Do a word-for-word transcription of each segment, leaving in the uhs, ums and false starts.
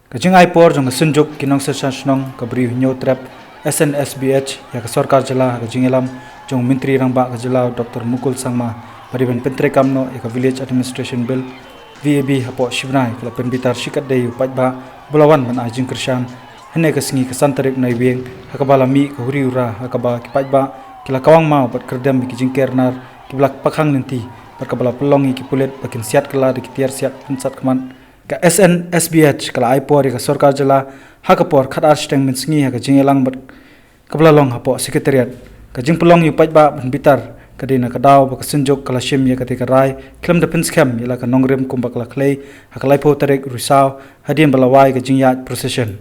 Ka jingai por jong ka Synjuk ki Nongsynshar Shnong ka Bri u Hynñiewtrep, S N S B H, ïa ka Sorkar Jylla ha ka jingïalam jong u Myntri Rangbah ka Jylla u Doktor Mukul Sangma, ba dei ban pyntreikam noh ïa ka Village Administration Bill, V A B, hapoh shi bnai, ka la pynbitar shikatdei u paidbah uba la wan ban ai jingkyrshan hynne ka sngi ka san tarik Naiwieng, ha kaba la mih ka huri hura, ha kaba ki paidbah ki la kawang maw bad kyrdem ïa ki jingker nar kiba la pakhang lynti, bad kaba la pynlong ïa ki pulit ba kin siat kylla da ki tiar siat pynsat khmat. Ka S N S B H ka la ai por ïa ka Sorkar Jylla ha ka por khatar shiteng mynsngi ha ka jingïalang bad kaba la long hapoh Secretariat. Ka jingpynlong ïa u paidbah ban bitar ka dei na ka daw ba ka Synjuk ka la shim ïa katei ka rai khlem da pynskhem ïa la ka nongrim kumba ka la khlei ha ka laiphew tarik Risaw, hadien ba la wai ka jingïaid procession.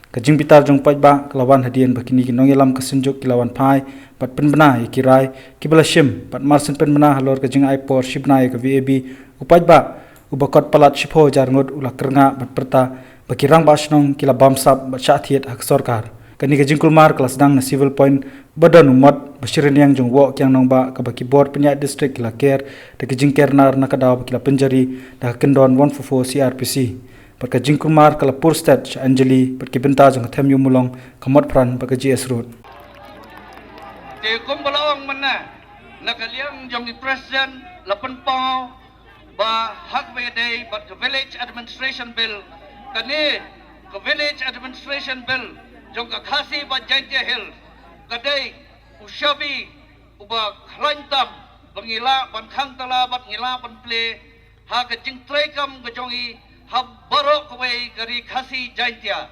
Ka jingbitar jong u paidbah ka la wan hadien ba kine ki nongïalam ka Synjuk ki la wan phai bad pynbna ïa ki rai kiba la shim, bad mar syn pynbna halor ka jingai por shi bnai ïa ka V A B, u paidbah uba kot palat shiphew hajar ngut u la kyrngah bad pyrta ba ki Rangbah Shnong ki la bamsap bad shah thied ha ka sorkar. Kane ka jingkulmar ka la sdang na Civil Point, ba don u mot ba shi rynïeng jong u Woh Kiang Nangbah, kaba ki bor pynïaid district ki la ker da ki jingker nar na ka daw ba ki la pynjari da ka kyndon one four four C R P C. Bad ka jingkulmar ka la pur stet sha Anjali bad ki bynta jong ka Them Ïew Mawlong, ka Motphran bad ka G S Road. Te kumba la ong mynne, na ka liang jong i President la pynpaw ba ha kaba ïadei bad ka Village Administration Bill, kane ka Village Administration Bill jong ka Khasi bad Jaintia Hills ka dei u shabi uba khlaiñ tam ba ngi lah ban khang tala bad ngi lah ban plie ha ka jingtreikam ka jong i ha baroh kawei ka ri Khasi Jaintia.